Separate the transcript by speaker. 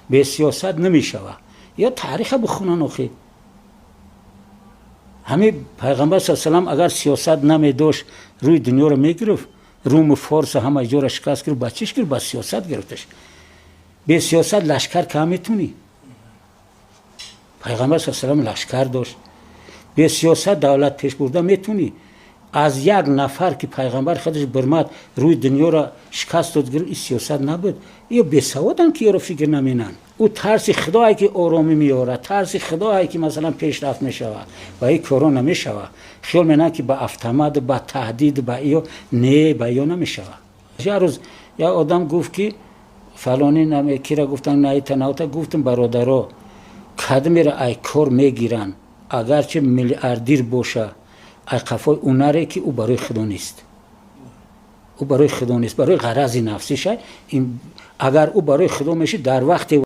Speaker 1: Бе сиёсат намешава. Ё таъриха бихонан охи. Ҳамин Пайғамбар с салам агар сиёсат намедошт, рӯи дунёро мегирифт? Руму форса ҳама ҷоро шикаст гирифт. Ба чиш гирифт? Ба сиёсат гирифташ. Бе сиёсат лашкар кам метунӣ? Пайғамбар с салам лашкар дошт. Бе сиёсат давлат пеш бурда метунӣ? Аз як нафар ки пайғамбар худаш бирмад, рӯи дунёро шикаст дод, гирифт. Ин сиёсат набуд? Ё бесаводанд, ки ёро фикр наменанд. Ӯ тарси худое, ки оромӣ меорад, тарси худое, ки масалан пешрафт мешавад, ва ин коро намешавад. Хиёл менанд, ки ба автомат, ба таҳдид, ба иё. Не, ба иё намешавад. Як рӯз як одам гуфт, ки фалонӣ кира гуфтан наита наута. Гуфтам: «Бародаро, кадмеро ай кор мегиранд, агарчи миллиардир боша, ай қафои ӯ наре, ки ӯ барои худо нест. Ӯ барои худо нест, барои ғарази нафсиша. Агар ӯ барои худо мешид, дар вақте